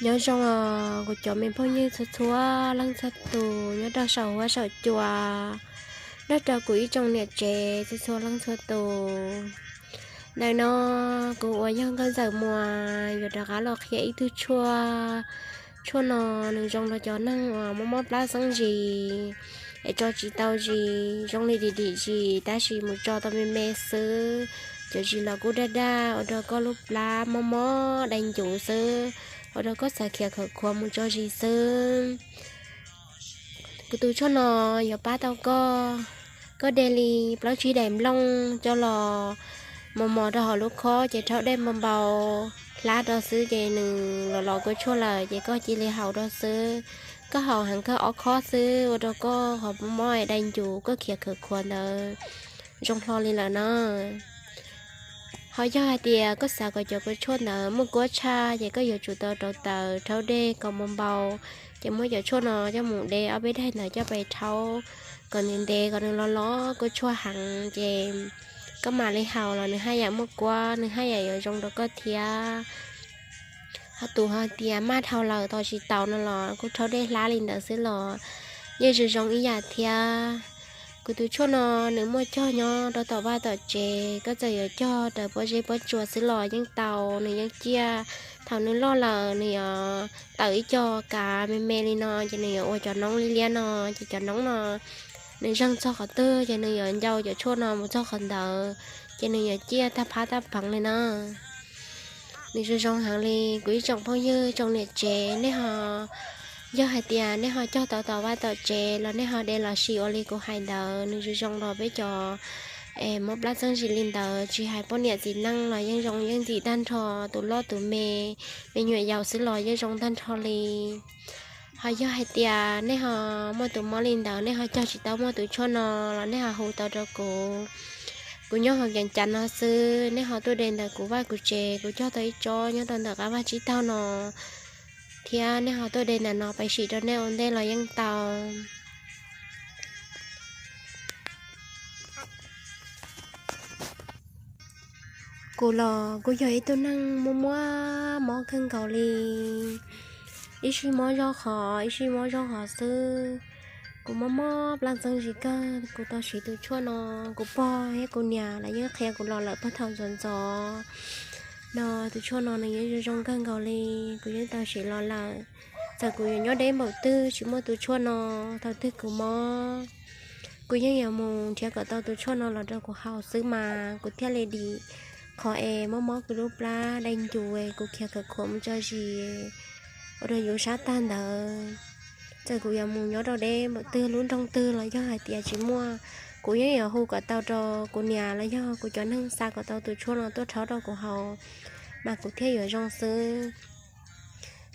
Nyob zoo os kuv cov me phooj ywg txhua txhua leej txhua tus nyob rau saum huab saum cua, nrog rau kuv ib tsoom niam tsev txhua txhua leej txhua tus. Ntawm no kuv uas yog Nkauj Ntxawm Muas yuav rov qab los qhia ib tug tshuaj. Tshuaj no nws zoo rau cov neeg uas mob mob plab xeeb zis es tso tsis tau zis, zoo li dim dim zis tab sis mus tso tau me me xwb. Cov zis los kuj daj daj ua rau koj lub plab mob mob dai ncuv xwb, ua rau koj xav khiav khawv khuav mus tso zis xwb. Kuv tus tshuaj no yuav pab tau koj. Koj de li plaub tsib daim nplooj coj los mos mos rau hauv lub khob ces rhaub dej npau npau hlab rau xwb ces nws los los kua tshuaj lawm ces koj cia li haus rau xwb. Koj haus heev kawg ob khob xwb ua rau koj qhov mob mob dai ncuv koj khiav khawv khuav ntawd zoo hlo li lawm na. Ho yog hais tias koj xav kom cov kua tshuaj ntawd muaj kuab tshaj ces koj yuav tsum tau rauv taws rhaub dej kom npau npau, ces muab cov tshuaj no coj mus de ob peb daim ntawd coj pes rhaub kom ntev ntev kom nws los los kua tshuaj heev ces koj mam li haus los nws haj yam muaj kuab, nws haj yam yuav zoo rau koj thiab. Ho tus hais tias maj dhau lawm tos tsis taus no los kuj rhaub dej hlab li ntawd xwb los yeej zoo zoo ib yam thiab. Kuv tus tshuaj no nws muaj cog nyob rau tom vaj tom tsev, koj txawm yuav cog raws pob zeb pob tsuas xwb los yeej tau, nws yeej ciaj. Thaum nws loj lawm nws yuav tawm ib co kav me me li no ces nws yuav ua cov noob liab liab no, ces cov noob no nws zeeg txog qhov twg ces nws yuav ncau cov tshuaj no mus txog qhov ntawd, ces nws yuav ciaj tag phab tag pheev li na. Nws zoo zoo heev li kuv ib tsoom phooj ywg tsoom niam tsev, nej ho, yog hais tias nej ho cog tau tom vaj tom tsev los nej ho de los sim ua li kuv hais ntawd, nws zoo zoo rau peb cov es mob plab xeeb zis li ntawd, tsis hais poj niam txiv neej los yeej zoo yeej ntxim tag nrho, tus loj tus me, me nyuam yaus xwb los yeej zoo tag nrho li. Ho yog hais tias nej ho muaj tus mob li ntawd, nej ho cog tsis tau muaj tus tshuaj no los nej ho hu tau rau kuv. Kuv nyob hauv Vias Cas no xwb, nej ho tuaj de ntawm kuv vaj kuv tsev, kuv cog tau ib tsob nyob rau ntawm qab vaj tsib taug no, thiab nej ho tuaj de ntawm no pais sim rau nej ua ntej los yeej tau. Kuv los kuj yog ib tug neeg muaj muaj mob kawg nkaus li, ib sij mob zaub qhov ib sij mob zaub qhov xwb. Kuv mob mob plab xeeb zis kawg, kuv tau siv tus tshuaj no, kuv pog thiab kuv niam lawv yeej qhia kuv los lawm puag thaum ntxov ntxov no. Tus tshuaj no nws yeej zoo zoo kawg nkaus li, kuv yeej tau siv los lawm. Txawm kuv yuav nyob deb npaum twg tsis muaj tus tshuaj no, thaum twg kuv mob kuv yeej yuav mus nrhiav kom tau tus tshuaj no los rau kuv haus xwb mas kuv thiaj li dim qhov es mob mob kuv lub plab dai ncuv es kuv khiav khawv khuav mus tso zis ua rau yus sab tag ntawd. Txawm kuv yuav mus nyob rau deb npaum twg lub nroog twg los yog hais tias tsis muaj, kuv yeej yuav hu kom tau rau kuv niam los yog kuv cov neeg xa kom tau tus tshuaj no tuaj rhaub rau kuv haus mas kuv thiaj yuav zoo xwb.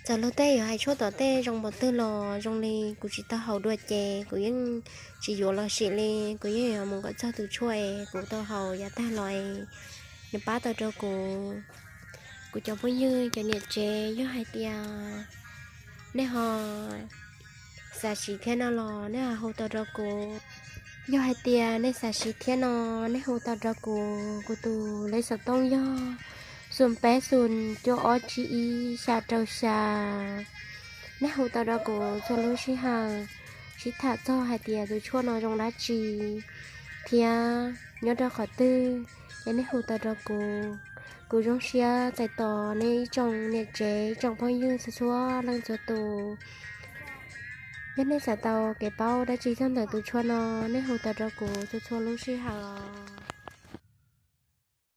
Txawm luag tej yuav hais tshuaj tom tej zoo npaum twg los zoo li kuv tsis tau haus dua ces kuv yeej tsis yuav los sim li, kuv yeej yuav mus kom txog tus tshuaj es kuv tau haus yav tag los es nws pab tau rau kuv. Kuv cov phooj ywg cov niam tsev, yog hais tias nej ho xav siv thiab no los nej ho hu tau rau kuv. Yog hais tias nej xav siv thiab no, nej hu tau rau kuv, kuv tus lej xov tooj yog xoom peb xoom cuaj ob tsib ib xya rau xya. Nej hu tau rau kuv txhua lub sij hawm, sib tham txog hais tias tus tshuaj no zoo dab tsi thiab nyob rau qhov twg, ces nej hu tau rau kuv. Kuv zoo siab txais tos nej ib tsoom niam tsev ib tsoom phooj ywg txhua txhua leej txhua tus. Yog nej xav tau kev paub dab tsi txog ntawm tus tshuaj no, nej hu tau rau kuv txhua txhua lub sij hawm.